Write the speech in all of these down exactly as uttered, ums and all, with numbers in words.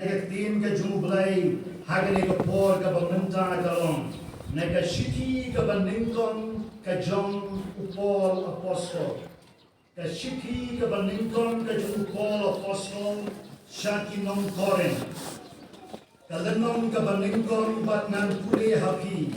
Ka ktien ka jong U Blei ha kane ka por kaba mynta ka long na ka shithi kaba nyngkong ka jong u Paul apostol. Ka shithi kaba nyngkong ka jong u Paul apostol sha ki nong Korinth. Ka lynnong kaba nyngkong bad ngan pule ha phi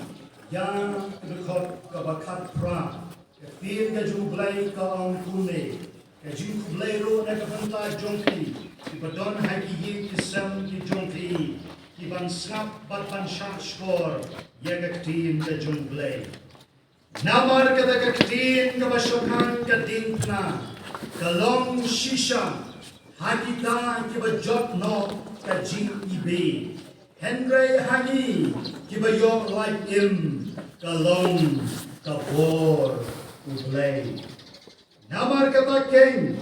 ïa ka dkhot kaba khatphra. Ka ktien ka jong U Blei ka ong kumne. Ka jingkhublei ruh na ka bynta jong phi kiba don ha ki ïing ki sem ki jong phi, kiban sngap bad ban shah shkor ïa ka ktien ka jong U Blei. Namar kata ka ktien kaba shaphang ka diengphna ka long shisha ha kita kiba jot noh ka jingiwbih, hynrei ha ngi kiba ïoh lait im ka long ka bor U Blei. Namar kata keiñ,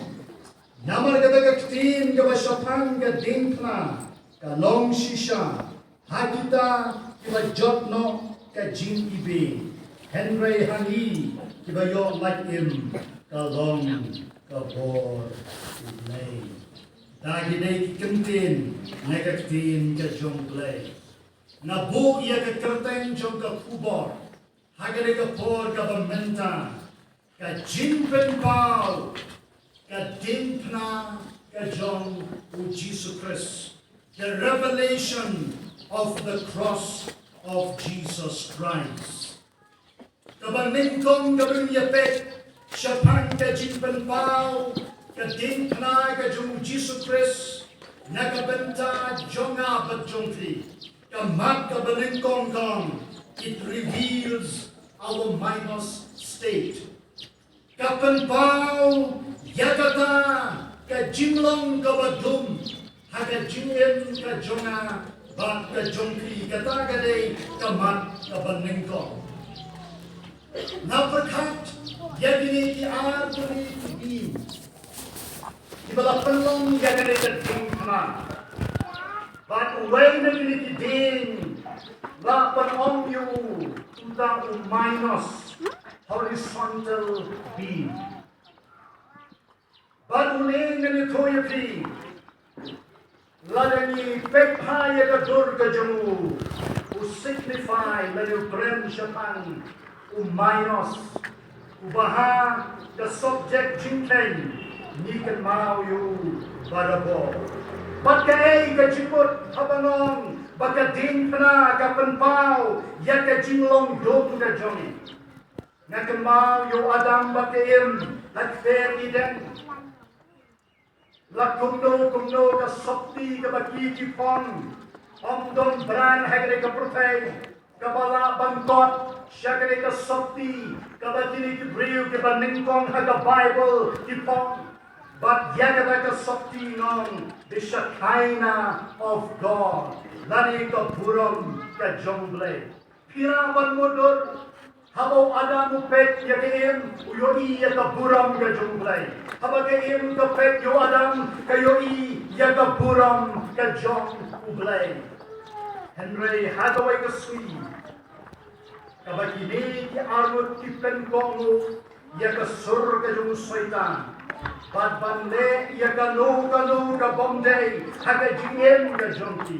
namar kata ka ktien kaba shaphang ka diengphna ka long shisha ha kita kiba jot noh ka jingiwbih, hynrei ha ngi kiba ïoh lait im ka long ka bor U Blei. Da ki dei ki kyntien na ka ktien ka jong U Blei. Nga buh ïa ka kyrteng jong ka khubor ha kane ka por kaba mynta, ka jingpynpaw ka diengphna ka jong U Jisu Khrist, the revelation of the cross of Jesus Christ. Kaba nyngkong kaba ngin ïa peit shaphang ka jingpynpaw ka diengphna ka jong U Jisu Khrist na ka bynta jong nga bad jong phi. Ka mat kaba nyngkong ka long, it reveals our minus state. Ka pynpaw ïa kata ka jinglong kaba dum ha ka jingim ka jong nga bad ka jong phi, kata ka dei ka mat kaba nyngkong. Nga pyrkhat ïa kine ki ar tylli ki dieng kiba la pynlong ïa kane ka diengphna. Bad uwei na kine ki dieng la pynong ïa u uta u minus horizontal beam. Bad une ngan ïathuh ïa phi, lada ngi peit bha ïa ka dur ka jong u, u signify lane u kren shaphang u minus, uba ha ka subject jingkheiñ ngi kynmaw ïa u barabor. Bad kaei ka jingmut haba nga ong ba ka diengphna ka pynpaw ïa ka jinglong dum ka jong ngi? Nga kynmaw ïa u Adam bad ka Im ha kper Eden. La kumno kumno ka sopti kaba ki ki phong, ym don briew ha kane ka pyrthei kaba lah ban kot sha kane ka sopti kaba kine ki briew kiba nyngkong ha ka Baibl ki phong. Bad ïa kata ka sopti nga ong the Shekinah of God, lane ka burom ka jong U Blei. Phi lah ban mutdur, haba u Adam u peit ïa ka Im, u ïohi ïa ka burom ka jong U Blei. Haba ka Im ka peit ïa u Adam, ka ïohi ïa ka burom ka jong U Blei. Hynrei ha kawei ka sngi, kaba kine ki arngut ki pynkohnguh ïa ka sur ka jong u Soitan, bad ban leh ïa kano kano ka bym dei ha ka jingim ka jong ki,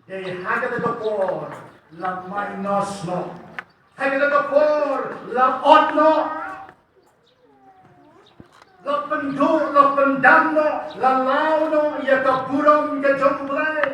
dei ha kata ka por la minus noh. Ha kata ka por la ot noh, la pynduh, la pyndam noh, la law noh ïa ka burom ka jong U Blei.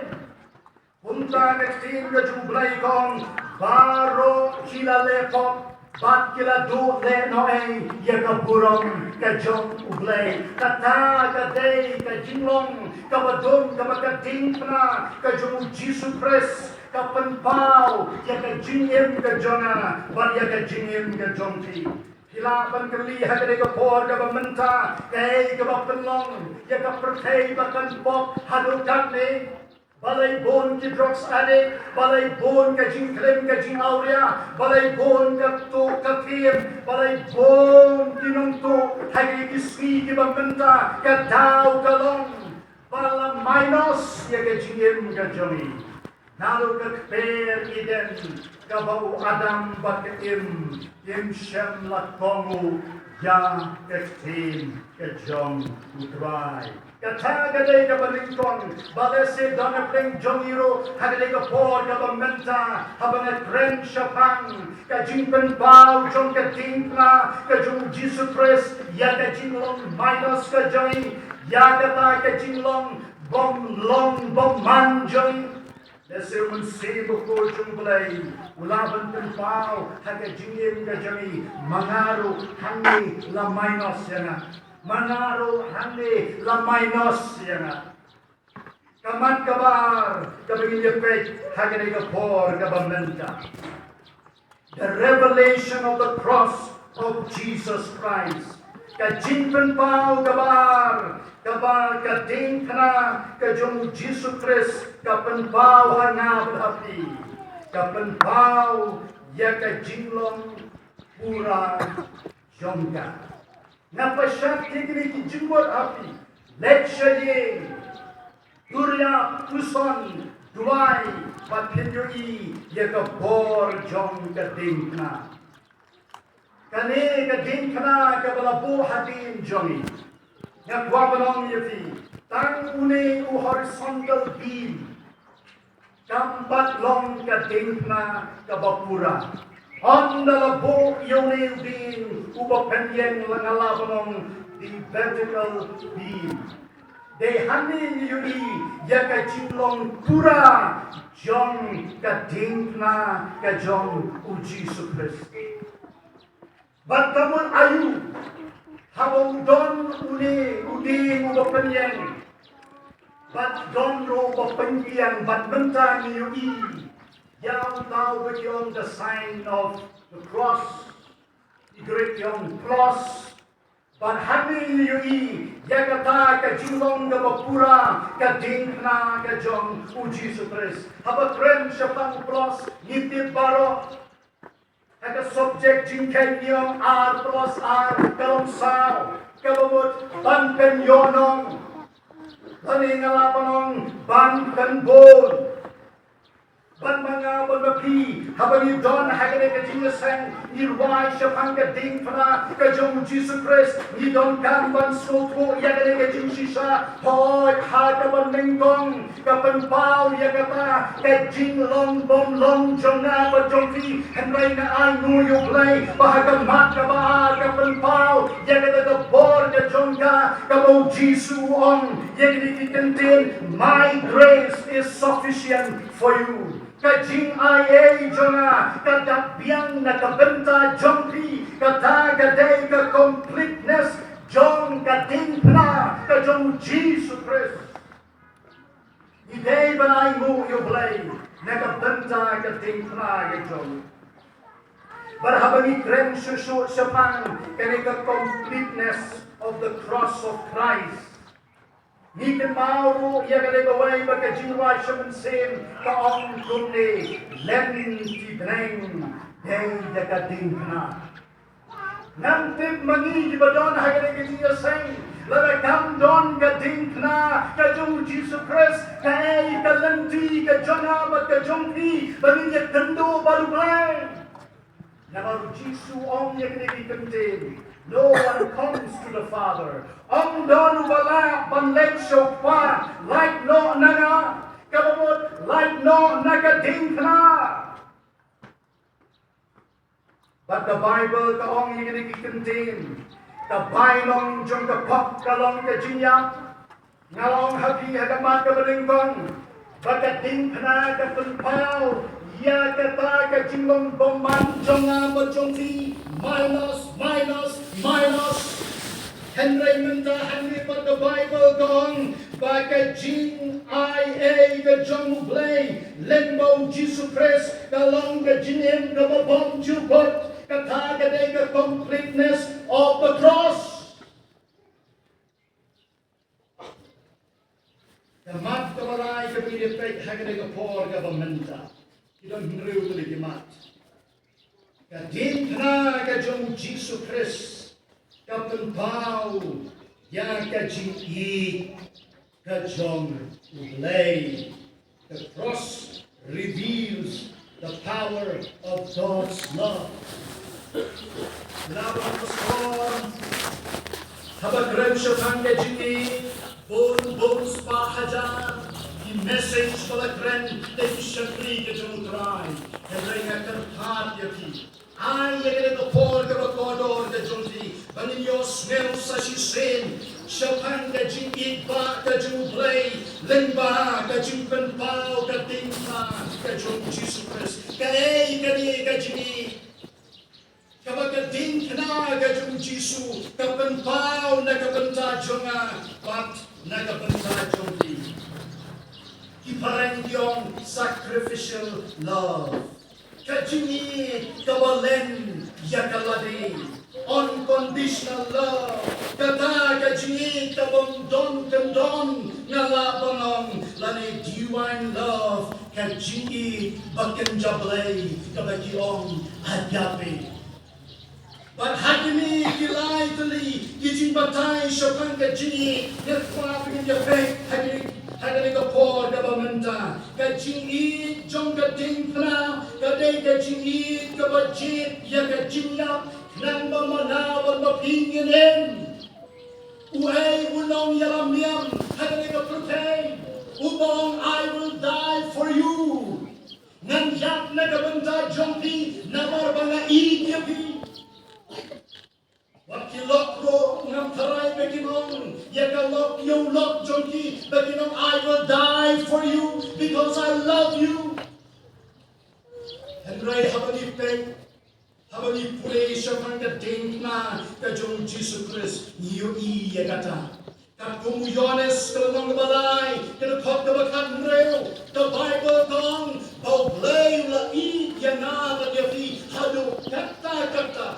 Kumta ka ktien ka jong U Blei ka ong, baroh ki la leh pop bad ki la duh lehnohei ïa ka burom ka jong U Blei. Kata ka dei ka jinglong kaba dum kaba ka diengphna ka jong U Jisu Khrist ka pynpaw ïa ka jingim ka jong nga bad ïa ka jingim ka jong phi. Phi lah ban kylli ha kane ka por kaba mynta, kaei kaba pynlong ïa ka pyrthei ba kan pop haduh katne? Balei bun ki drugs addict, balei bun ka jingklim ka jingawria, balei bun ka tuh ka thiem, balei bun ki nongtuh ha ki sngi kiba mynta? Ka daw ka long ba la minus ïa ka jingim ka jong ngi. Naduh ka kper Eden kaba u Adam bad ka Im kim shym la kohnguh ïa ka ktien ka jong U Trai. Kata ka dei kaba nyngkong, ba lehse don hapdeng jong ngi ruh ha ka dei ka por kaba mynta, haba nga kren shaphang ka jingpynpaw jong ka diengphna ka jong u Jisu Khrist ïa ka jinglong minus ka jong ngi, ïa kata ka jinglong bym long bymman jong ngi. Lehse u Mynsiem Bakhuid jong U Blei u lah ban pynpaw ha ka jingim ka jong ngi, ma nga ruh hangne la minus ïa nga. Ma nga ruh hangne la minus ïa nga. Ka mat kaba ar kaba ngin ïa peit ha kane ka por kaba mynta. The revelation of the cross of Jesus Christ. Ka jingpynpaw kaba ar kaba ka diengphna ka jong u Jisu Khrist ka pynpaw ha nga bad ha phi. Ka pynpaw ïa ka jinglong pura jong ka. Nga pyrshah ïa kine ki jingmut ha phi. Leit sha ïing. Tur ïa, puson, duwai, bad phin ïohi ïa ka bor jong ka diengphna. Kane ka diengphna kaba la buh hadien jong ngi. Nga kwah ban ong ïa phi, tang une u horizontal beam kam pat long ka diengphna kaba pura. Ynda la buh ïa une u dieng uba pynïeng, la nga lah ban ong, the vertical beam. Dei hangne ngi ïohi ïa ka jinglong pura jong ka diengphna ka jong u Jisu Khrist. Bad ka mut aïu, haba u don une u dieng uba pynïeng, bad don ruh uba pynïeng, bad mynta ngi ïohi ïa uta uba ki ong the sign of the cross, ki Grik ki ong plus. Bad hangne ngi ïohi ïa kata ka jinglong kaba pura ka diengphna ka jong u Jisu Khrist. Haba kren shaphang plus, ngi tip baroh ha ka subject jingkheiñ ngi ong ar plus ar ka long saw, kaba mut ban pynïohnong, lane nga lah ban ong ban pynbun. Bad ma nga bad ma phi, haba ngi don ha kane ka jingïaseng, ngi rwai shaphang ka diengphna ka jong u Jisu Khrist, ngi donkam ban sngewthuh ïa kane ka jingshisha. Hooid, ha kaba nyngkong ka pynpaw ïa kata ka jinglong bym long jong nga bad jong phi, hynrei nga ainguh ïa U Blei ba ha ka mat kaba ar ka pynpaw ïa kata ka bor ka jong ka, kaba u Jisu u ong ïa kine ki kyntien, "My grace is sufficient for you." Ka jingaiei jong nga ka dap biang na ka bynta jong phi, kata ka dei ka completeness jong ka diengphna ka jong u Jisu Khrist. Ngi dei ban ainguh ïa U Blei na ka bynta ka diengphna ka jong u. Bad haba ngi kren shuh shuh shaphang kane ka completeness of the cross of Christ, ngi kynmaw ruh ïa kane kawei ba ka jingrwai sha mynsiem ka ong kumne, "Lynti bneng dei da ka diengphna." Ngam tip ma ngi kiba don ha kane ka jingïaseng, lada kam don ka diengphna ka jong u Jisu Khrist, kaei ka lynti ka jong nga bad ka jong phi ba ngin ïakynduh bad U Blei? Namar u Jisu u ong ïa kine ki kyntien, "No one comes to the Father." Ym don uba lah ban leit sha U Kpa lait noh na nga, kaba mut lait noh na ka diengphna. Bad ka Baibl ka ong ïa kine ki kyntien, ka bainong jong ka pop ka long ka jingïap. Nga la ong ha phi ha ka mat kaba nyngkong ba ka diengphna ka pynpaw ïa kata ka jinglong bymman jong nga bad jong phi, minus, minus, minus. Hynrei mynta hangne pat ka Baibl ka ong ba ka jingaiei ka jong U Blei lyngba u Jisu Khrist ka long ka jingim kaba bymjukut, kata ka dei ka completeness of the cross. Ka mat kaba lai kaba ngi dei peit ha kane ka por kaba mynta, ki don hynriew tylli ki mat. Ka diengphna ka jong u Jisu Khrist ka pynpaw ïa ka jingïeit ka jong U Blei. The cross reveals the power of God's love. Laba ka sor haba kren shaphang ka jingïeit, Bun bun spah hajar ki message ba la kren da ki shakri ka jong U Trai. Hynrei nga kyrpad ïa phi, ai ïa kane ka por kaba kordor ka jong phi ba ngin ïohsngew sa shisien shaphang ka jingïeit ba ka jong U Blei lyngba ka jingpynpaw ka diengphna ka jong U Jisu Khrist. Kaei kane ka jingïeit kaba ka diengphna ka jong U Jisu ka pynpaw na ka bynta jong nga bad na ka bynta jong phi? Ki phareng ki ong sacrificial love. Ka jingïeit kaba len ïa ka lade. Unconditional love. Kata ka jingïeit kabym don kyndon, nga lah ban ong, lane divine love. Ka jingïeit ba kynja Blei kaba ki ong agape. Bad ha kine ki lai tylli ki jingbatai shaphang ka jingïeit, nga kwah ba ngin ïa peit ha kane, ha kane ka por kaba mynta. Ka jingïeit jong ka diengphna ka dei ka jingïeit kaba jied ïa ka jingïap khnang ba mano bad ba phi ngin im. Uei u nongïalam niam ha kane ka pyrthei uba ong, "I will die for you." Ngan ïap na ka bynta jong phi namar ba nga ïeit ïa phi. Wat ki lok ruh ngam tharai ba kin ong ïa ka lok, ïa u lok jong ki ba kin ong, "I will die for you because I love you." Hynrei haba ngi peit, haba ngi pule shaphang ka diengphna ka jong U Jisu Khrist, ngi ïohi ïa kata. Katkum u Ïoannis ka lynnong kaba lai, ka dkhot kaba khathynriew, ka Baibl ka ong ba U Blei u la ïeit ïa nga bad ïa phi haduh katta katta,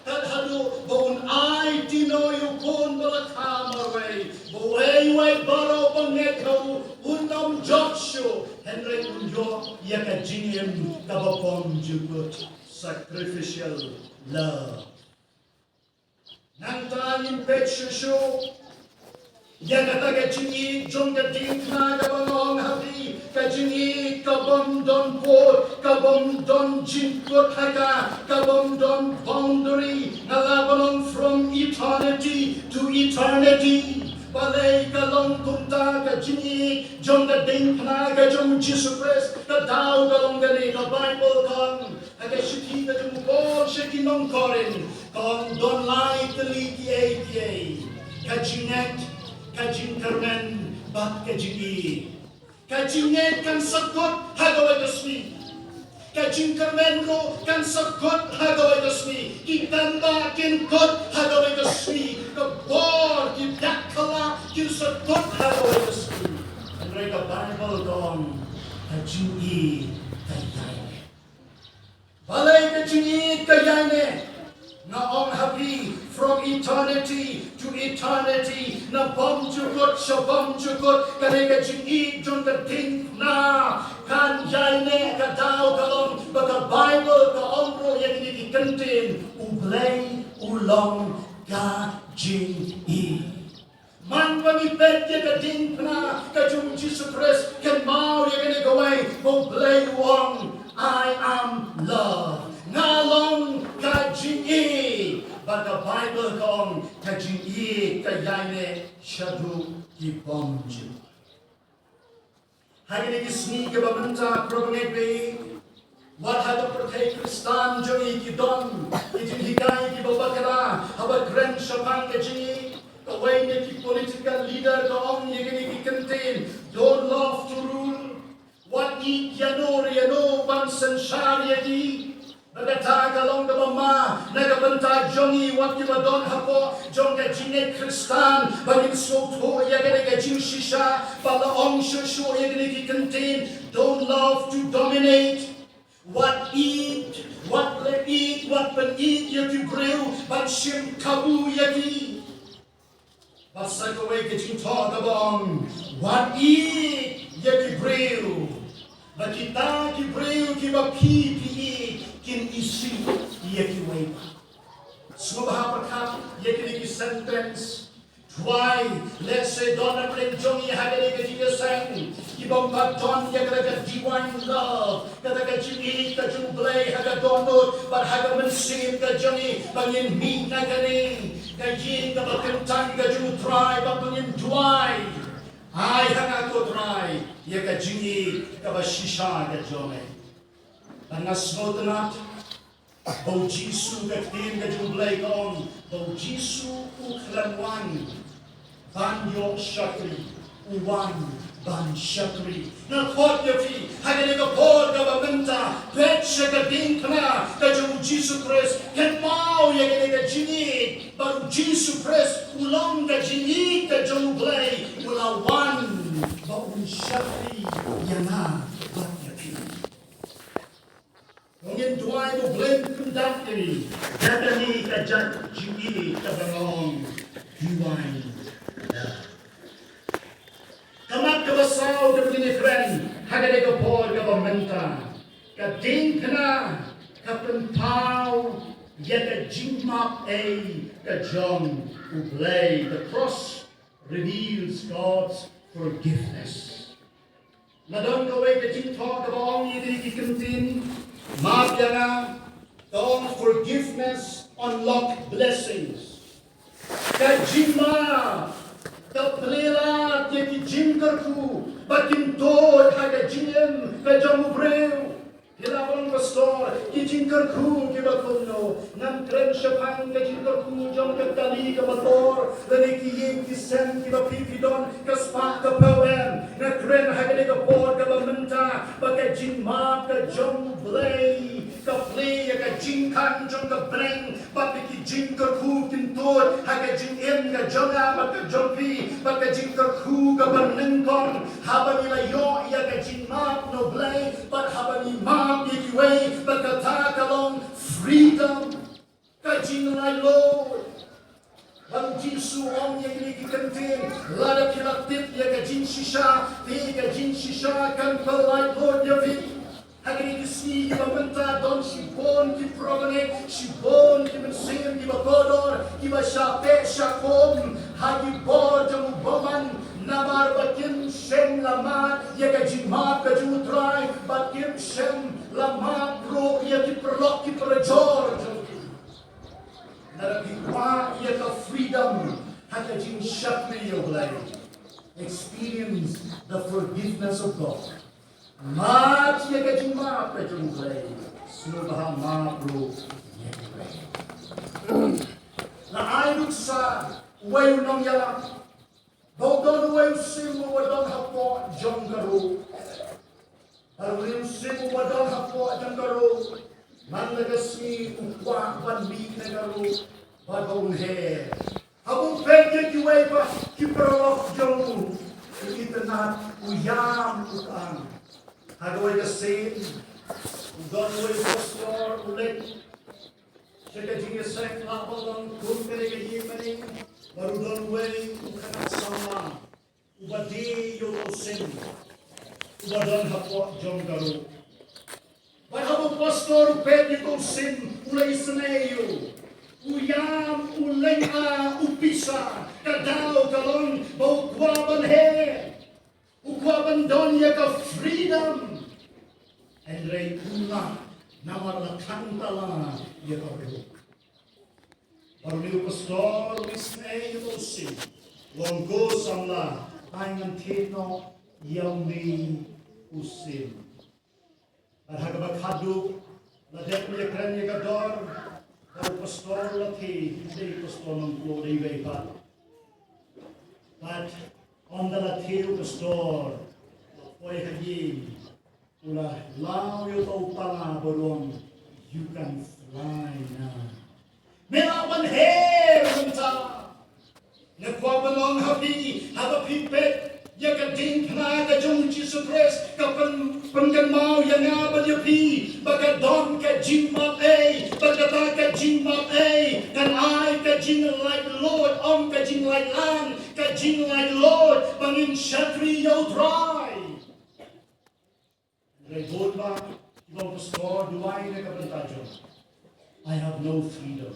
kat haduh ba un aitino ïa u Khun ba la kha marwei, ba uei uei baroh ba ngeit ha u un ym jot shuh, hynrei un ïoh ïa ka jingim kaba bymjukut. Sacrificial love. Nangta ngin peit shuh shuh ïa kata ka jingïeit jong ka diengphna kaba nga ong ha phi, ka jingïeit kabym don pud, kabym don jingkut ha ka, kabym don boundary. Nga lah ban ong from eternity to eternity. Balei ka long kumta ka jingïeit jong ka diengphna ka jong U Jisu Khrist? Ka daw ka long kane, ka Baibl ka ong ha ka shithi ka jong u Paul sha ki nong Korinth, ka ong don lai tylli kiei kiei: ka jingngeit, ka jingkyrmen bad ka jingïeit. Ka jingngeit kan sa kut ha kawei ka sngi. Ka jingkyrmen ruh kan sa kut ha kawei ka sngi. Ki tanba kin kut ha kawei ka sngi. Ka bor, ki dak kala kin sa kut ha kawei ka sngi. Hynrei ka Baibl ka ong ka jingïeit ka ïai. Balei ka jingïeit ka ïai ne? Nga ong ha phi, from eternity to eternity, na bymjukut sha bymjukut, kane ka jingïeit jong ka diengphna kan ïai ne. Ka daw ka long ba ka Baibl ka ong ruh ïa kine ki kyntien, U Blei u long ka jingïeit. Man ba ngi peit ïa ka diengphna ka jong U Jisu Khrist, kynmaw ïa kane kawei, ba U Blei u ong, "I am love." Nga long ka jingïeit. Bad ka Baibl ka ong ka jingïeit ka ïai ne shaduh ki bymjukut. Ha kine ki sngi kiba mynta, para bangeit, wat ha ka pyrthei Khristan jong ngi ki don ki jinghikai kiba bakla haba kren shaphang ka jingïeit. Kawei na ki political leader ka ong ïa kine ki kyntien, "Don't love to rule." Wat ïeit ïano re ïano ban synshar ïa ki. Bad kata ka long kaba ma na ka bynta jong ngi wat kiba don hapoh jong ka jingngeit Khristan, ba ngin sngewthuh ïa kane ka jingshisha, ba la ong shuh shuh ïa kine ki kyntien, "Don't love to dominate." Wat ïeit, wat leh ïeit, wat pynïeit ïa ki briew ban shim kabu ïa ki. Bad sa kawei ka jingthoh kaba ong, wat ïeit ïa ki briew, ba kita ki briew kiba phi phi ïeit kin isih ïa kiwei pat. Sngewbha pyrkhat ïa kine ki sentence. Duwai, let's say, don na pdeng jong ngi ha kane ka jingïaseng, kibym pat don ïa kata ka divine love, kata ka jingïeit ka jong U Blei ha ka dohnud bad ha ka mynsiem ka jong ngi, ba ngin mih na kane. ka ïing kaba kyntang ka jong U Trai, ba ngin duwai. Ai ha nga ko Trai ïa ka jingïeit kaba shisha ka jong me. Bad nga sngewtynnat ba U Jisu, ka ktien ka jong U Blei ka ong ba U Jisu u khlem wan ban ïoh shakri, u wan ban shakri. Nga khot ïa phi ha kane ka por kaba mynta, peit sha ka diengphna ka jong U Jisu Khrist, kynmaw ïa kane ka jingïeit ba U Jisu Khrist u long ka jingïeit ka jong U Blei, u la wan ba un shakri ïa nga bad ïa phi. Ngin duwai ba U Blei un pyndap ïa ngi da kane ka jait jingïeit kaba nga ong, duwai. Ka mat kaba saw kaba ngin ïakren ha kane ka por kaba mynta, ka diengphna ka pynpaw ïa ka jingmap ei ka jong U Blei. The cross reveals God's forgiveness. La don kawei ka jingthoh kaba ong ïa kine ki kyntien, map ïa nga, ka ong forgiveness unlock blessings. Ka jingmap ka plie lad ïa ki jingkyrkhu ba kin tuid ha ka jingim ka jong u briew. Phi lah ban ong, pastor, ki jingkyrkhu kiba kumno? Ngan kren shaphang ka jingkyrkhu jong ka kali kaba tor lane ki ïing ki sem kiba phi phi don, ka spah ka phew, em. Nga kren ha kane ka por kaba mynta ba ka jingmap ka jong U Blei ka plie ïa ka jingkhang jong ka bneng, bad ki jingkyrkhu kin tuid ha ka jingim ka jong nga bad ka jong phi, bad ka jingkyrkhu kaba nyngkong haba ngi la ïoh ïa ka jingmap na U Blei, bad haba ngi map ïa kiwei, bad kata ka long freedom, ka jinglaitluid. Bad U Jisu u ong ïa kine ki kyntien, lada phi la tip ïa ka jingshisha, te ka jingshisha kan pyllaitluid ïa phi. Ha kine ki sngi kiba mynta don shibun ki promenade, shibun ki mynsiem kiba kordor, kiba shah peit shah khum ha ki bor jong u bymman, namar ba kim shym la mad ïa ka jingmap ka jong U Trai, ba kim shym la map ruh ïa ki paralok ki parajor jong ki. Lada phi kwah ïa ka freedom ha ka jingshakri ïa U Blei, experience the forgiveness of God. Mad ïa ka jingmap ka jong U Blei, sngewbha map ruh ïa U Blei. La ai nuksa uwei u nongïalap ba u don uwei u sim uba don hapoh jong ka ruh. Bad une u sim uba don hapoh jong ka ruh, man la ka sngi u kwah ban mih na ka ruh bad ba un her. Haba u peit ïa kiwei pat ki paralok jong u, u itynnad, u ïam, u kang. Ha kawei ka sien u don uwei u pastor u leit sha ka jingïaseng, lah ban long kum kane ka ïing mane, bad u don uwei u khynnah samla uba die ïa u sim uba don hapoh jong ka ruh. Bad haba u pastor u peit ïa u sim, u la isynei ïa u, u ïam, u lynga, u pisa. Ka daw ka long ba u kwah ban her, u kwah ban don ïa ka freedom. Hynrei um lah, namar la khang tala ïa ka ruh. Bad une u pastor u isynei ïa u sim, u ong, ko samla, ai ngan thied noh ïa une u sim. Bad ha kaba khadduh la dep ïakren ïa ka dor, bad u pastor u la thied, u dei u pastor Nongklo, dei uwei pat. Bad ynda la thied u pastor, la poi ha ïing, u la law ïa uto u pala bad u ong, you can fly now. Me lah ban her mynta. Nga kwah ban ong ha phi, haba phi peit ïa ka diengphna ka jong U Jisu Khrist, ka pyn, pynkynmaw ïa nga bad ïa phi ba ka don ka jingmap ei, ba kata ka jingmap ei kan ai ka jinglaitluid, ym ka jinglaitlang, ka jinglaitluid ba ngin shakri ïa U Trai. Hynrei bun bah kiba ong, pastor, duwai na ka bynta jong, I have no freedom.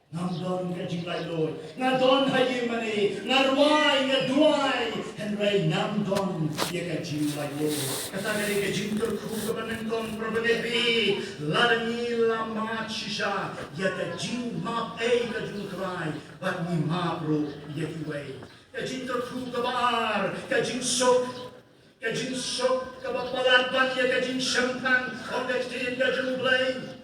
Ngam don ka jinglaitluid. Nga don ha ïing mane, nga rwai, nga duwai, hynrei ngam don ïa ka jinglaitluid. Kata ka dei ka jingkyrkhu kaba nyngkong, para bangeit, lada ngi la mad shisha ïa ka jingmap ei ka jong U Trai, bad ngi map ruh ïa kiwei. Ka jingkyrkhu kaba ar, ka jingsuk. Ka jingsuk kaba palat ban ïa ka jingshemphang, ong ka ktien ka jong U Blei.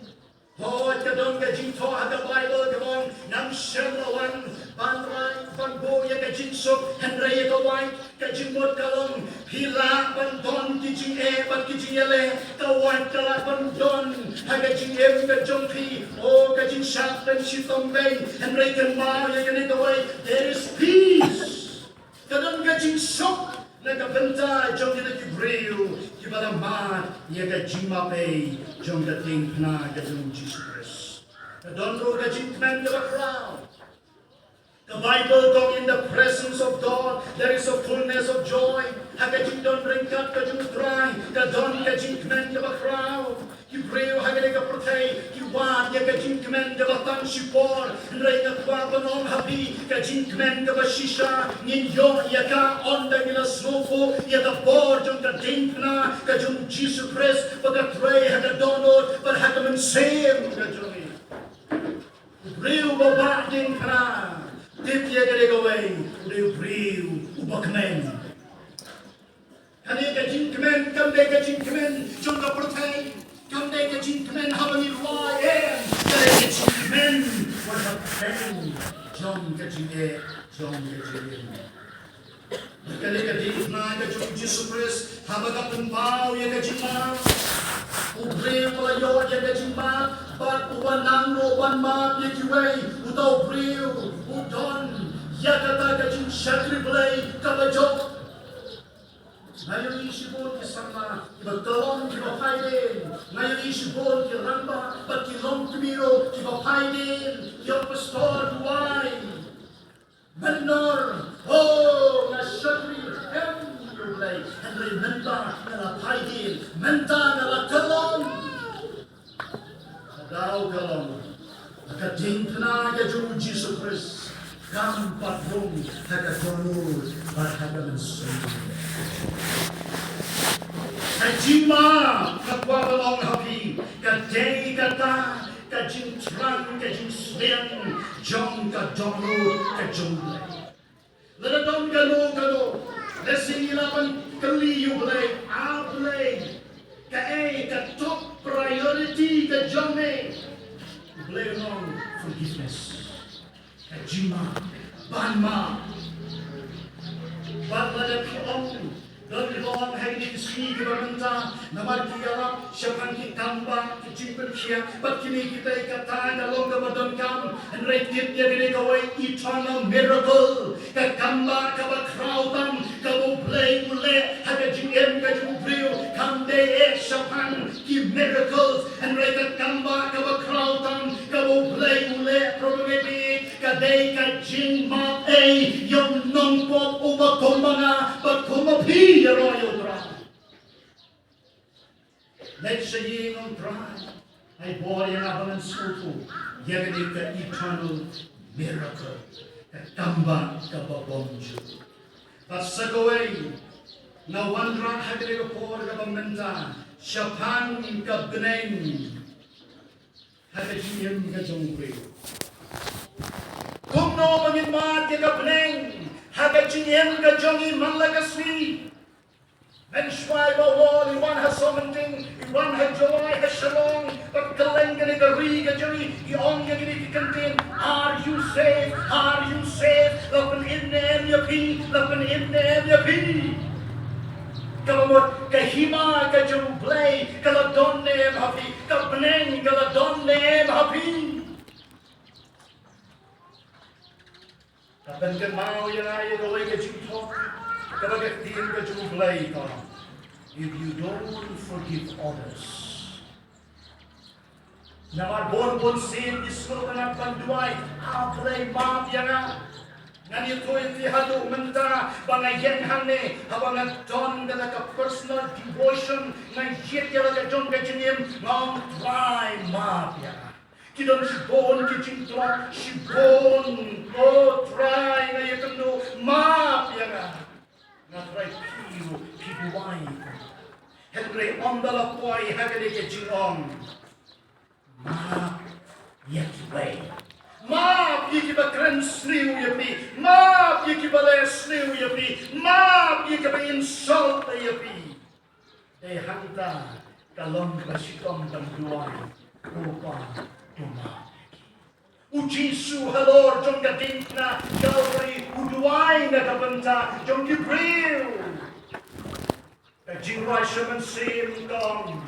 Hooid, ka don ka jingthoh ha ka Baibl kaba ong, ngam shym la wan ban rai ban buh ïa ka jingsuk, hynrei ïa ka wait. Ka jingmut ka long, phi lah ban don ki jingeh bad ki jingïaleh, ka wait ka lah ban don ha ka jingim ka jong phi. O ka jingshah pynshitom beiñ, hynrei kynmaw ïa kane kawei, there is peace. Ka don ka jingsuk na ka bynta jong kita ki briew kiba la mad ïa ka jingmap ei jong ka diengphna ka jong U Jisu Khrist. Ka don ruh ka jingkmen kaba khraw. Ka Baibl ka ong, "In the presence of God there is a fullness of joy." Ha ka jingdon ryngkat ka jong U Trai ka don ka jingkmen kaba khraw. Ki briew ha kane ka pyrthei ki wad ïa ka jingkmen kaba tang shipor, hynrei nga kwah ban ong ha phi, ka jingkmen kaba shisha ngin ïoh ïa ka ynda ngi la sngewthuh ïa ka bor jong ka diengphna ka jong U Jisu Khrist, ba ka trei ha ka dohnud bad ha ka mynsiem ka jong ngi. U briew uba bah diengphna, tip ïa kane kawei, u dei u briew uba kmen. Kane ka jingkmen kam dei ka jingkmen jong ka pyrthei, kam dei ka jingkmen haba ngi rwai, em, ka dei ka jingkmen wat hapdeng jong ka jingeh jong ka jingim. Kane ka diengphna ka jong U Jisu Khrist, haba ka pynpaw ïa ka jingmap, u briew uba la ïoh ïa ka jingmap bad uba nang ruh ban map ïa kiwei, uta u briew u don ïa kata ka jingshakri Blei kaba jop. Nga ïohi shibun ki samla kiba kyllon kiba phai dien. Nga ïohi shibun ki rangbah bad ki longkmie ruh kiba phai dien, ki ong, "Pastor, duwai." Mynnor, oh, nga shakri, em, ïa U Blei, hynrei mynta nga la phai dien, mynta nga la kyllon. Ka daw ka long, ka diengphna ka jong U Jisu Khrist kam pat rung ha ka dohnud bad ha ka mynsiem. Ka jingmap, nga kwah ban ong ha phi, ka dei kata ka jingthrang, ka jingsliang jong ka dohnud ka jong U Blei. Lada don kano kano, lehse ngi lah ban kylli ïa U Blei, "A Blei, kaei ka top priority ka jong me?" U Blei u ong, "Forgiveness." Ka jingmap, ban map. Bad lada phi ong, don kiba ong ha kine ki sngi kiba mynta, namar ki ïalap shaphang ki kambah, ki jingpynkhiah bad kine kita, kata ka long kaba donkam. Hynrei tip ïa kane kawei, eternal miracle. Ka kambah kaba khraw tam kaba U Blei u leh ha ka jingim ka jong u briew kam dei eh shaphang ki miracles. Hynrei ka kambah kaba khraw tam kaba U Blei u leh, para bangeit, ka dei ka jingmap ei ïa u nongpop uba kum ma nga bad kum ma phi ïaroh ïa U Trai. Leit sha ïing, ong, Trai, ai bor ïa nga ba ngan sngewthuh ïa kane ka eternal miracle, ka kambah kaba bymjukut. Bad sa kawei, nga wanrah ha kane ka por kaba mynta shaphang ka bneng ha ka jingim ka jong u briew. Kumno ba ngin mad ïa ka bneng ha ka jingim ka jong ngi man la ka sngi? Mynshuwa ba u ong, i wan ha Sohmynting, i wan ha Jowai, ha Shillong, bad kylleng kane ka ri ka jong ngi, i ong ïa kine ki kyntien, "Are you safe? Are you safe?" La pynim ne em ïa phi? La pynim ne em ïa phi? Kaba mut ka hima ka jong U Blei ka la don ne em ha phi? Ka bneng ka la don ne em ha phi? Ka pynkynmaw ïa nga ïa kawei ka jingthoh kaba ka ktien ka jong U Blei ka ong, "If you don't forgive others." Namar bun bun sien ngi sngewtynnat ban duwai, "A Blei, map ïa nga." Ngan ïathuh ïa phi, haduh mynta ba nga ïeng hangne, haba nga don kata ka personal devotion, nga ïit ïa la ka jong ka jingim, nga ong, "Trai, map ïa nga." Ki don shibun ki jingtlot, shibun. O Trai, nga ïakynduh, map ïa nga. Nga tharai phi ruh phi duwai. Hynrei ynda la poi ha kane ka jingong, map ïa kiwei. Map ïa kiba kren sniew ïa phi. Map ïa kiba leh sniew ïa phi. Map ïa kiba insult ïa phi. Dei hangta ka long kaba shitom ban duwai, Ko Pa, to map ïa ki. U Jisu halor jong ka diengphna Kalbari u duwai na ka bynta jong ki briew. Ka jingrwai sha mynsiem ka ong,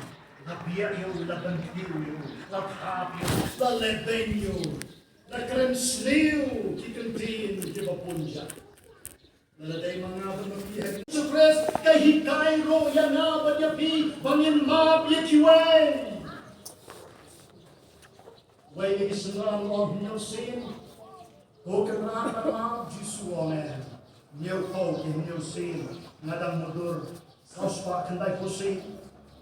la biah ïa u, la byntiew ïa u, la thap ïa u, la lehbeiñ ïa u, la kren sniew ki kyntien kiba bun jait. Lada dei ma nga bad ma phi ha Jisu Khrist, ka hikai ruh ïa nga bad ïa phi ba ngin map ïa kiwei. Wei na ki synran u ong, hynñiew sien. Ko Kynrad, ngan map? Jisu u ong, em. Hynñiew phew ki hynñiew sien. Nga dang mutdur saw spah khyndai phew sien.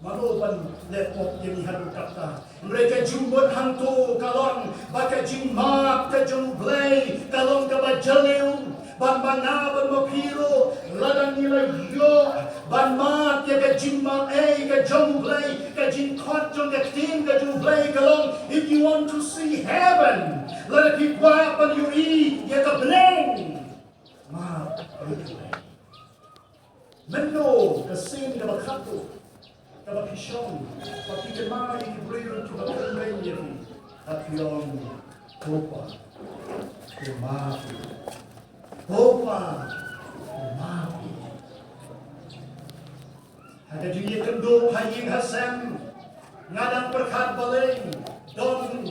Mano ban leh pop ïa ngi haduh katta? Hynrei ka jingmut hangto ka long ba ka jingmap ka jong U Blei ka long kaba jylliew. Bad ma nga bad ma phi ruh, lada ngi la ïoh ban map ïa ka jingmap ei ka jong U Blei, ka jingkhot jong ka ktien ka jong U Blei ka long, if you want to see heaven, lada phi kwah ban ïohi ïa ka bneng, map ïa U Blei. Mynno ka sien kaba khatduh kaba phi shong, ba phi kynmaw ïa ki briew kiba kynbeiñ ïa phi, ba phi ong, Ko Pa, to map ïa ki. Ko Pa, to map ïa ki. Ha ka jingïakynduh ha ïing ha sem, nga dang pyrkhat balei don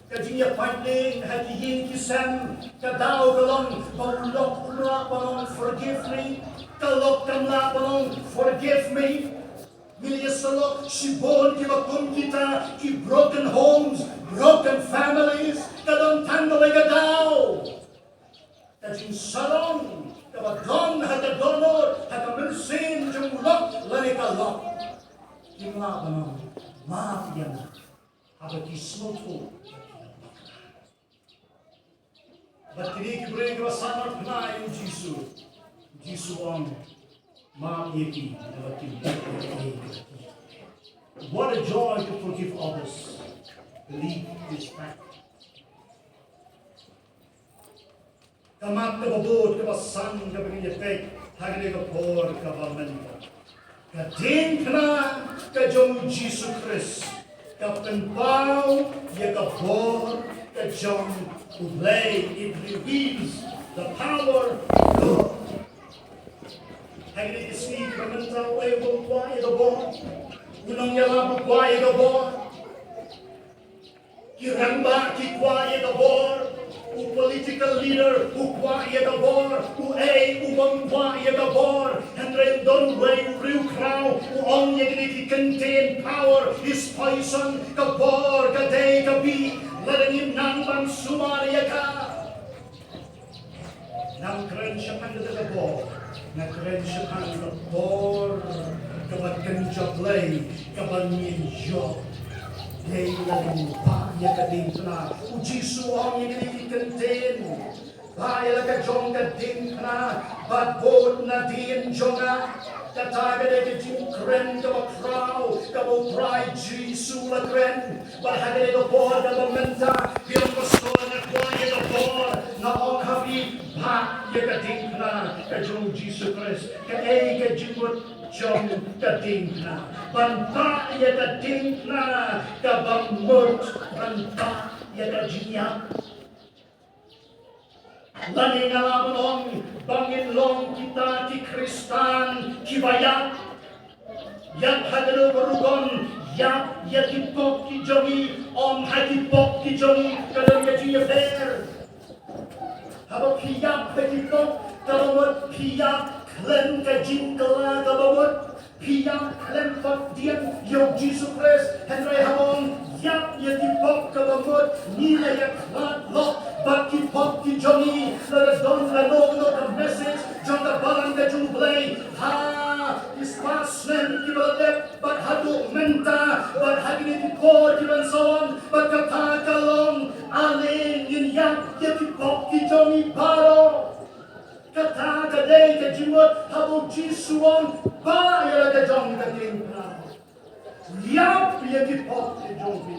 ka jingïapait lieng ha ki ïing ki sem. Ka daw ka long ba u lok um lah ban ong, Forgive me. Ka lok kam lah ban ong, Forgive me. Ngi la ïasyllok shibun kiba kum kita, ki broken homes, broken families. Ka don tang kawei ka daw, ka jingsarong kaba don ha ka dohnud, ha ka mynsiem jong u lok lane ka lok. Kim lah ban ong, Map ïa nga. Haba ki sngewthuh. Bad kine ki briew kiba sahnarphna ïa u Jisu, u Jisu u ong, Map ïa ki, namar kim tip ïa kaei kaba ki. What a joy to forgive others. Believe this fact. Ka map kaba bud, kaba san, kaba ngin ïa peit ha kane ka por kaba mynta. Ka diengphna ka jong u Jisu Khrist ka pynpaw ïa ka bor ka jong U Blei. It reveals the power of God. Ha kine ki sngi kiba mynta, uei u bym kwah ïa ka bor? U nongïalap u kwah ïa ka bor. Ki rangbah ki kwah ïa ka bor, u political leader u kwah ïa ka bor, uei u bym kwah ïa ka bor. Hynrei don uwei u riewkhraw u ong ïa kine ki kyntien, power is poison, ka bor ka dei ka bih, lada ngim nang ban sumar ïa ka. Ngam kren shaphang kata ka bor, nga kren shaphang ka bor kaba kynja Blei kaba ngin ïoh. Dei lada ngi bah ïa ka diengphna. U Jisu u ong ïa kine ki kyntien, bah ïa la ka jong ka diengphna bad bud nadien jong nga. Kata ka dei ka jingkren kaba khraw kaba U Trai Jisu u la kren. Bad ha kane ka por kaba mynta, ki ong, Pastor, nga kwah ïa ka bor. Nga ong ha phi, bah ïa ka diengphna ka jong u Jisu Khrist. Kaei ka jingmut jong ka diengphna? Ban bah ïa ka diengphna kaba mut, ban bah ïa ka jingïap. Lane nga lah ban ong ba ngin long kita ki Khristan kiba ïap. Ïap ha kano ka rukom? Ïap ïa ki pop ki jong ngi, ym ha ki pop ki jong ngi. Ka don ka jingïapher. Haba phi ïap ha ki pop kaba mut, phi ïap khlem ka jingkylla kaba mut. Phi ïap khlem pat dieng ïa u Jisu Khrist. Hynrei haba ong ïap ïa ki pop kaba mut, ngi la ïakhlad lok bad ki pop ki jong ngi. Lada don kano kano ka message jong ka balang ka jong U Blei ha ki spah snem kiba la dep bad haduh mynta bad ha kine ki por kiban sa wan, bad kata ka long Ale ngin ïap ïa ki pop ki jong ngi baroh. Kata ka dei ka jingmut haba u Jisu u ong, bah ïa la ka jong ka diengphna. Ïap ïa ki pop ki jong phi.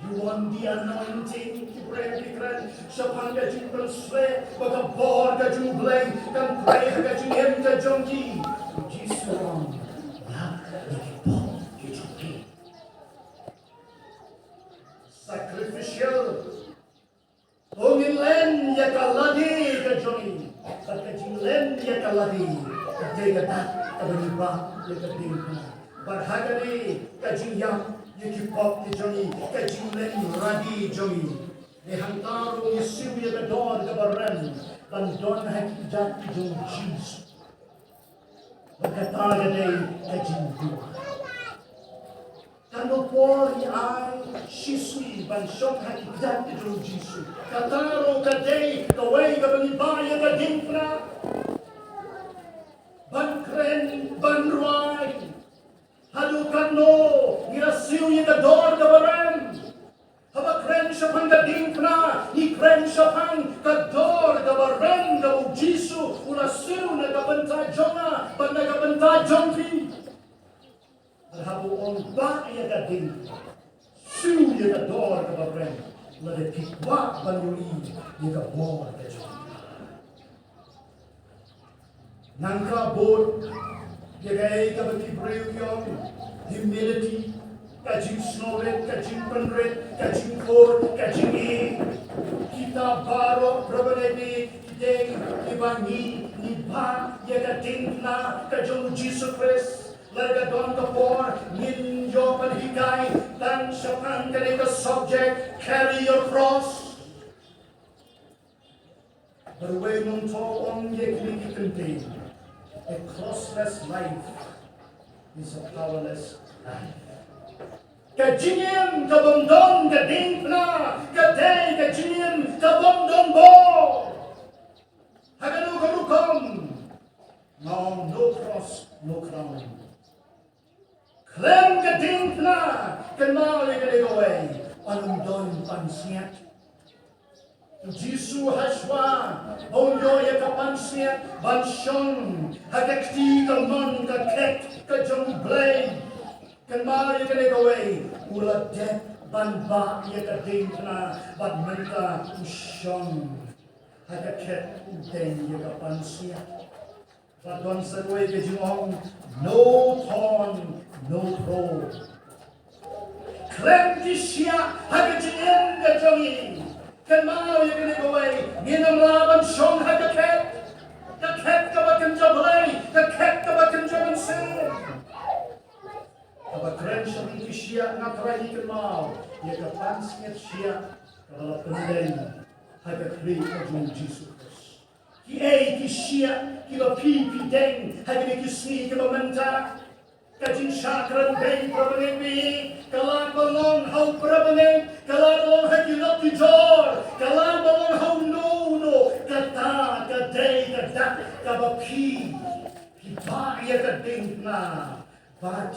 You want the anointing, ki briew ki kren shaphang ka jingpynshlur ba ka bor ka jong U Blei kan trei ha ka jingim ka jong ki. U Jisu u ong, ïap ïa ki pop ki jong phi. Sacrificial. To ngin len ïa ka lade ka jong ngi. Bad ka jinglen ïa ka lade ka dei ka dak kaba ngi bah ïa ka diengphna. Bad ha kane ka jingïap ïa ki pop ki jong ngi, ka jinglen lade jong ngi, dei hangta ruh ngi siew ïa ka dor kaba rem ban don ha ki kjat ki jong U Jisu. Bad kata ka dei ka jingduwai. Kan da por ïa ai shisha ban shong ha ki kjat ki jong U Jisu. Kata ruh ka dei kawei kaba ngi bah ïa ka diengphna. Ban kren, ban rwai. Haduh katno ngi la siew ïa ka dor kaba rem. Haba kren shaphang ka diengphna, ngi kren shaphang ka dor kaba rem kaba U Jisu u la siew na ka bynta jong nga bad na ka bynta jong phi. Bad haba u ong bah ïa ka diengphna, siew ïa ka dor kaba rem, lada phi kwah ban ïohi ïa ka bor ka jong U Blei. Nangta bud ïa kaei kaba ki briew ki ong, humility, ka jingsngewrit, ka jingpynrit, ka jingkhuid, ka jingïeit. Kita baroh, para bangeit, ki dei kiba ngi, ngi bah ïa ka diengphna ka jong U Jisu Khrist. Lada ka don ka por ngin ïoh ban hikai tang shaphang kane ka subject, carry your cross. Bad uwei u nongthoh u ong ïa kine ki kyntien, a crossless life is a powerless life. Ka jingim ka bym don ka diengphna ka dei ka jingim ka bym don bor. Ha kano ka rukom? Nga ong no cross, no crown. Khlem ka diengphna, kynmaw ïa kane kawei, ym don pansngiat. U Jisu hashwa ba un ïoh ïa ka pansngiat ban shong ha ka kti kamon ka khet ka jong U Blei, kynmaw ïa kane kawei, u la dep ban bah ïa ka diengphna bad mynta u shong ha ka khet, u deng ïa ka pansngiat. Bad don sa kawei ka jingong, no thorn, no crown. Khlem ki shiah ha ka jingim ka jong ngi. Kynmaw ïa kane kawei, ngin ym lah ban shong ha ka khet, ka khet kaba kynja blei, ka khet kaba kynja mynsiem. Haba kren shaphang ki shiah, nga trai ngi kynmaw ïa ka pansngiat shiah kaba la pyndeng ha ka khlieh ka jong U Jisu Khrist. Kiei ki shiah kiba phi phi deng ha kine ki sngi kiba mynta? Ka jingshah kren beiñ, para bangeit, ka lah ban long ha u para bangeit, ka lah ban long ha ki lok ki jor, ka lah ban long ha uno uno. Kata ka dei ka dak kaba phi phi bah ïa ka diengphna bad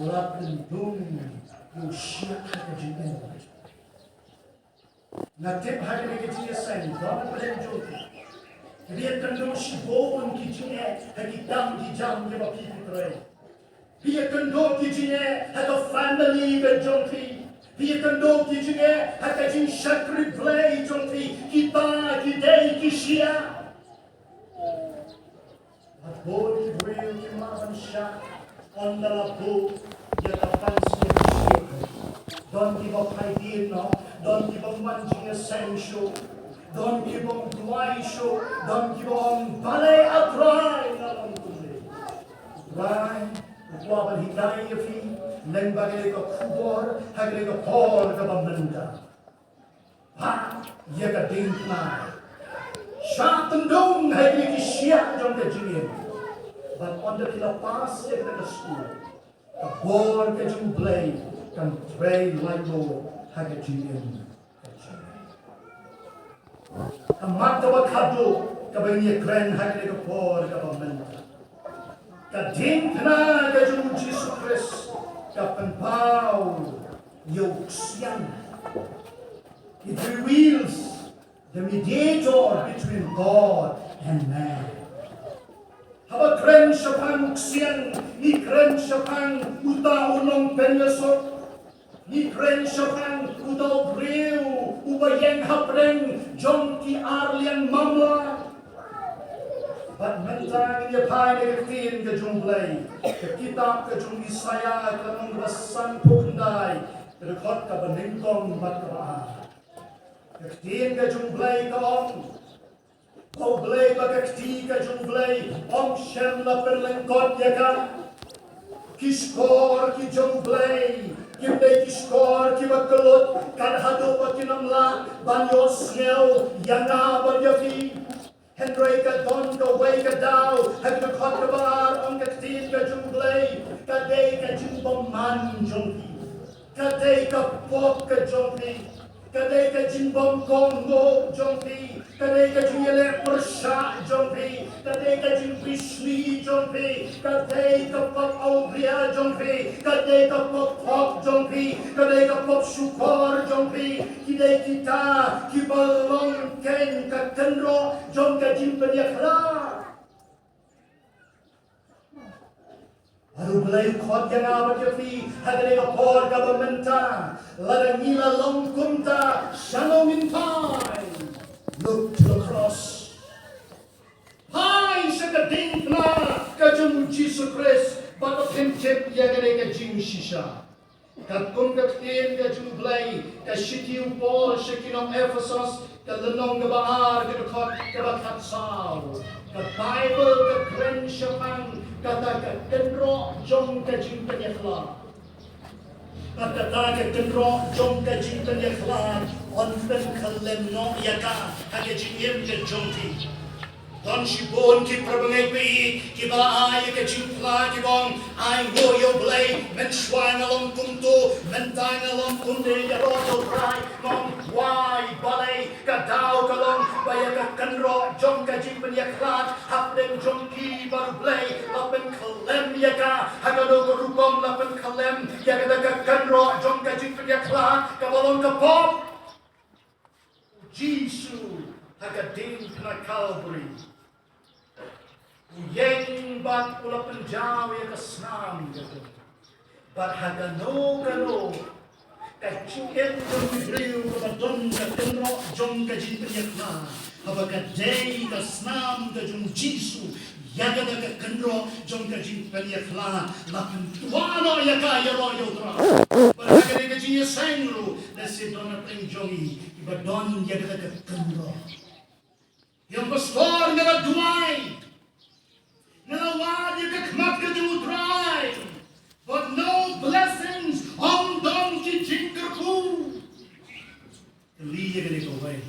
la pyndum ïa u shiah ha ka jingim. Nga tip ha kane ka jingïaseng don ha pdeng jong phi kiba ïakynduh shibun ki jingeh ha ki kam ki jam kiba phi phi trei. Phi ïakynduh ki jingeh ha ka family ka jong phi. Phi ïakynduh ki jingeh ha ka jingshakri Blei jong phi. Kita ki dei ki shiah. Bad bun ki briew kim lah ban shah ynda la buh ïa ka pansngiat shiah. Don kiba phai dien noh, don kiba wan jingïaseng shuh, don kibym duwai shuh, don kiba ong, balei A Trai, nga long kumne. Trai u kwah ban hikai ïa phi lyngba kane ka khubor ha kane ka por kaba mynta. Bah ïa ka diengphna. Shah pyndum ha kine ki shiah jong ka jingim. Bad ynda phi la pass ïa kane ka skul, ka bor ka jong U Blei kan trei laitluid ha ka jingim. Ka mat kaba khatduh kaba ngin ïa kren ha kane ka por kaba mynta. Ka diengphna ka jong U Jisu Khrist ka pynpaw ïa u ksiang. It reveals the mediator between God and man. Haba kren shaphang u ksiang, ngi kren shaphang uta u nongpynïasuk. Ngi kren shaphang uta u briew uba ïeng hapdeng jong ki arliang mamla. Bad mynta ngin ïa phai na ka ktien ka jong u Blei, ka kitab ka jong u Isaïah ka lynnong kaba sanphew khyndai, ka dkhot kaba nyngkong bad kaba ar. Ka ktien ka jong u Blei ka ong, ka u Blei, ba ka kti ka jong u Blei ym shym la pynlyngkot ïa ka. Ki shkor ki jong u Blei kim dei ki shkor kiba kyllut, kat haduh ba kin ym lah ban ïohsngew ïa nga bad ïa phi. Hynrei ka don kawei ka daw, ha ka dkhot kaba ar ong ka ktien ka jong u Blei, ka dei ka jingbymman jong phi. Ka dei ka pop ka jong phi. Ka dei ka jingbymkohnguh jong phi. Ka dei ka jingïaleh pyrshah jong phi. Ka dei ka jingbishni jong phi. Ka dei ka pop awria jong phi. Ka dei ka pop khop jong phi. Ka dei ka pop shukor jong phi. Ki dei kita kiba long kein ka kynroh jong ka jingpynïakhlad. Bad u Blei u khot ïa nga bad ïa phi ha kane ka por kaba mynta. Lada ngi la long kumta, shano ngin phai? Look to the cross. Phai sha ka diengphna ka jong u Jisu Khrist, bad phin tip ïa kane ka jingshisha. Katkum ka ktien ka jong u Blei, ka shithi u Paul sha ki nong Ephesos, ka lynnong kaba ar, ka dkhot kaba khatsaw. Ka Baibl ka kren shaphang kata ka kynroh jong ka jingpynïakhlad. Bad kata ka kynroh jong ka jingpynïakhlad, yn pynkhyllem noh ïa ka ha ka jingim ka jong phi. Don shibun ki para bangeit ba ïeit kiba la ai ïa ka jingphla, kiba ong, ai nguh ïa u Blei, mynshuwa nga long kumto, mynta nga long kumne, ïaroh ïa u Trai. Nga ong wai, balei? Ka daw ka long ba ïa ka kynroh jong ka jingpynïakhlad hapdeng jong ki bad u Blei la pynkhyllem ïa ka. Ha kano ka rukom la pynkhyllem ïa kata ka kynroh jong ka jingpynïakhlad? Kaba long ka pop. U Jisu ha ka diengphna Kalbari, u ïeng bad u la pynjaw ïa ka snam ka jong u. Bad ha kano kano ka jingim jong u briew kaba don ka kynroh jong ka jingpynïakhlad, haba ka dei ka snam ka jong u Jisu, ïa kata ka kynroh jong ka jingpynïakhlad la pyntwa noh ïa ka ïaroh ïa u Trai. Bad ha kane ka jingïaseng ruh, lehse don hapdeng jong ngi kiba don ïa kata ka kynroh. Ïa, pastor, nga la duwai, nga la wad ïa ka khmat ka jong u Trai, but no blessings, ym don ki jingkyrkhu. Kylli ïa kane kawei.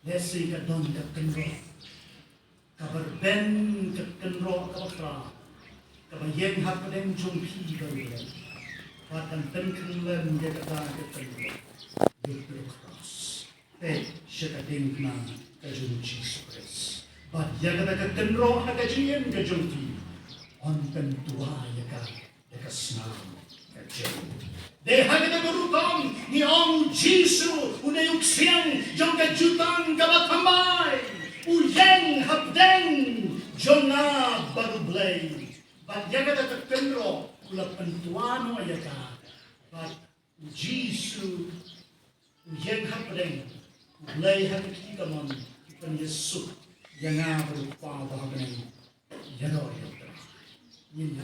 Lehse ka don ka kynroh kaba rben, ka kynroh kaba khraw, kaba ïeng hapdeng jong phi bad u Blei. Bad kan pynkhyllem ïa kata ka kynroh. Look to the cross. Peit sha ka diengphna ka jong u Jisu Khrist. Bad ïa kata ka kynroh ha ka jingim ka jong phi, yn pyntwa ïa ka da ka snam ka jong u. Dei ha kata ka rukom ngi ong u Jisu u dei u ksiang jong ka jutang kaba thymmai. U ïeng hapdeng jong nga bad u Blei. Bad ïa kata ka kynroh u la pyntwa noh ïa ka. Bad u Jisu u ïeng hapdeng, u Blei ha ka kti kamon u pynïasuk ïa nga bad u Kpa uba ha bneng. Ïaroh ïa u Trai. Ngin ïa